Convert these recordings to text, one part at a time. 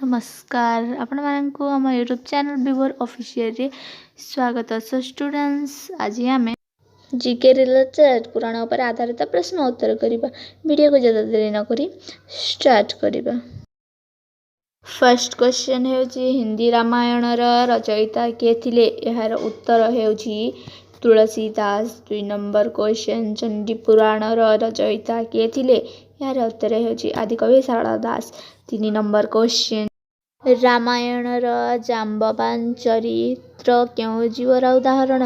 ନମସ୍କାର, ଆପଣମାନଙ୍କୁ ଆମ ୟୁଟ୍ୟୁବ୍ ଚ୍ୟାନେଲ୍ ବିଭୋର ଅଫିସିଆଲରେ ସ୍ୱାଗତ। ସୋ ଷ୍ଟୁଡେଣ୍ଟସ୍, ଆଜି ଆମେ ଜିକେ ରିଲେଟେଡ୍ ପୁରାଣ ଉପରେ ଆଧାରିତ ପ୍ରଶ୍ନ ଉତ୍ତର କରିବା। ଭିଡ଼ିଓକୁ ଜ୍ୟାଦା ଦେରି ନକରି ଷ୍ଟାର୍ଟ କରିବା। ଫାର୍ଷ୍ଟ କ୍ୱେଶ୍ଚନ୍ ହେଉଛି, ହିନ୍ଦୀ ରାମାୟଣର ରଚୟିତା କିଏ ଥିଲେ? ଏହାର ଉତ୍ତର ହେଉଛି ତୁଳସୀ ଦାସ। 2 ନମ୍ବର କ୍ୱେଶ୍ଚନ୍, ଚଣ୍ଡୀ ପୁରାଣର ରଚୟିତା କିଏ ଥିଲେ? ଏହାର ଉତ୍ତର ହେଉଛି ଆଦିକବି ସାରଳା ଦାସ। 3 ନମ୍ବର କ୍ୱେଶ୍ଚନ୍, ରାମାୟଣର ଜାମ୍ବବାନ ଚରିତ୍ର କେଉଁ ଜୀବର ଉଦାହରଣ?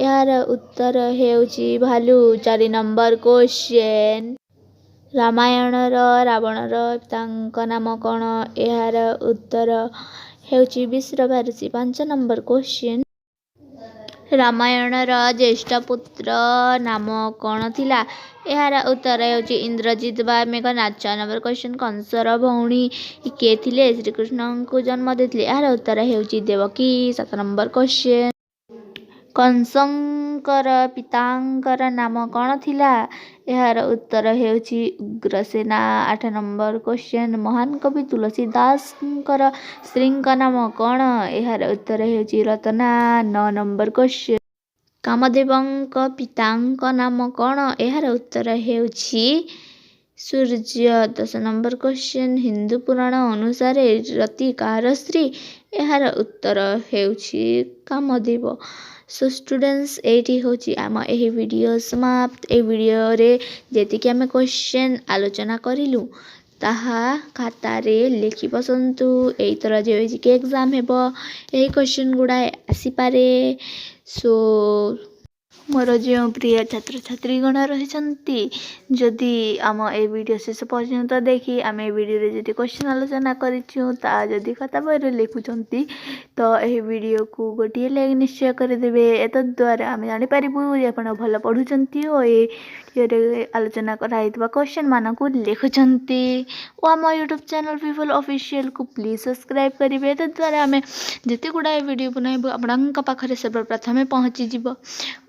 ଏହାର ଉତ୍ତର ହେଉଛି ଭାଲୁ। 4 ନମ୍ବର କ୍ୱେଶ୍ଚନ୍, ରାମାୟଣର ରାବଣର ପିତାଙ୍କ ନାମ କ'ଣ? ଏହାର ଉତ୍ତର ହେଉଛି ବିଶ୍ରବା ଋଷି। 5 ନମ୍ବର କ୍ୱେଶ୍ଚନ୍, ରାମାୟଣର ଜ୍ୟେଷ୍ଠ ପୁତ୍ର ନାମ କ'ଣ ଥିଲା? ଏହାର ଉତ୍ତର ହେଉଛି ଇନ୍ଦ୍ରଜିତ ବା ମେଘନାଦ। 6 ନମ୍ବର କ୍ୱେଶ୍ଚନ୍, କଂସର ଭଉଣୀ କିଏ ଥିଲେ, ଶ୍ରୀକୃଷ୍ଣଙ୍କୁ ଜନ୍ମ ଦେଇଥିଲେ? ଏହାର ଉତ୍ତର ହେଉଛି ଦେବକୀ। 7 ନମ୍ବର କ୍ୱେଶ୍ଚନ୍, କଂସଙ୍କର ପିତାଙ୍କର ନାମ କ'ଣ ଥିଲା? ଏହାର ଉତ୍ତର ହେଉଛି ଉଗ୍ରସେନା। 8 ନମ୍ବର କ୍ୱେଶ୍ଚନ୍, ମହାନ କବି ତୁଳସୀ ଦାସଙ୍କର ସ୍ତ୍ରୀଙ୍କ ନାମ କ'ଣ? ଏହାର ଉତ୍ତର ହେଉଛି ରତନା। 9 ନମ୍ବର କ୍ୱେଶ୍ଚନ୍, କାମଦେବଙ୍କ ପିତାଙ୍କ ନାମ କ'ଣ? ଏହାର ଉତ୍ତର ହେଉଛି ସୂର୍ଯ୍ୟ। 10 ନମ୍ବର କ୍ୱେଶ୍ଚନ୍, ହିନ୍ଦୁ ପୁରାଣ ଅନୁସାରେ ରତି କାହାର ସ୍ତ୍ରୀ? ଏହାର ଉତ୍ତର ହେଉଛି କାମଦେବ। ସୋ ଷ୍ଟୁଡେଣ୍ଟସ୍, ଏଇଠି ହେଉଛି ଆମ ଏହି ଭିଡ଼ିଓ ସମାପ୍ତ। ଏହି ଭିଡ଼ିଓରେ ଯେତିକି ଆମେ କ୍ୱେଶ୍ଚନ୍ ଆଲୋଚନା କରିଲୁ, ତାହା ଖାତାରେ ଲେଖି ବସନ୍ତୁ। ଏଇଥର ଯେବେ ଜିକେ ଏକ୍ଜାମ୍ ହେବ, ଏହି କ୍ୱେଶ୍ଚନ୍ ଗୁଡ଼ାଏ ଆସିପାରେ। ସୋ ମୋର ଯେଉଁ ପ୍ରିୟ ଛାତ୍ରଛାତ୍ରୀଗଣ ରହିଛନ୍ତି, ଯଦି ଆମ ଏ ଭିଡ଼ିଓ ଶେଷ ପର୍ଯ୍ୟନ୍ତ ଦେଖି ଆମେ ଏ ଭିଡ଼ିଓରେ ଯଦି କ୍ୱେଶ୍ଚନ୍ ଆଲୋଚନା କରିଛୁ, ତାହା ଯଦି ଖାତା ବହିରେ ଲେଖୁଛନ୍ତି, ତ ଏହି ଭିଡ଼ିଓକୁ ଗୋଟିଏ ଲାଇକ୍ ନିଶ୍ଚୟ କରିଦେବେ। ଏତଦ୍ୱାରା ଆମେ ଜାଣିପାରିବୁ ଯେ ଆପଣ ଭଲ ପଢ଼ୁଛନ୍ତି ଓ ଏ ଭିଡ଼ିଓରେ ଆଲୋଚନା କରାହେଇଥିବା କ୍ୱେଶ୍ଚନ୍ ମାନଙ୍କୁ ଲେଖୁଛନ୍ତି। ଓ ଆମ ୟୁଟ୍ୟୁବ୍ ଚ୍ୟାନେଲ୍ ପିପଲ୍ ଅଫିସିଆଲକୁ ପ୍ଲିଜ୍ ସବସ୍କ୍ରାଇବ୍ କରିବେ। ଏତଦ୍ୱାରା ଆମେ ଯେତେ ଗୁଡ଼ାଏ ଭିଡ଼ିଓ ବନାଇବୁ, ଆପଣଙ୍କ ପାଖରେ ସର୍ବପ୍ରଥମେ ପହଞ୍ଚିଯିବ।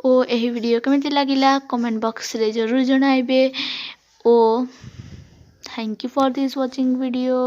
ଓ ଏହି ଭିଡ଼ିଓ କେମିତି ଲାଗିଲା, କମେଣ୍ଟ ବକ୍ସରେ ଜରୁର ଜଣାଇବେ। ଓ thank you for this watching video.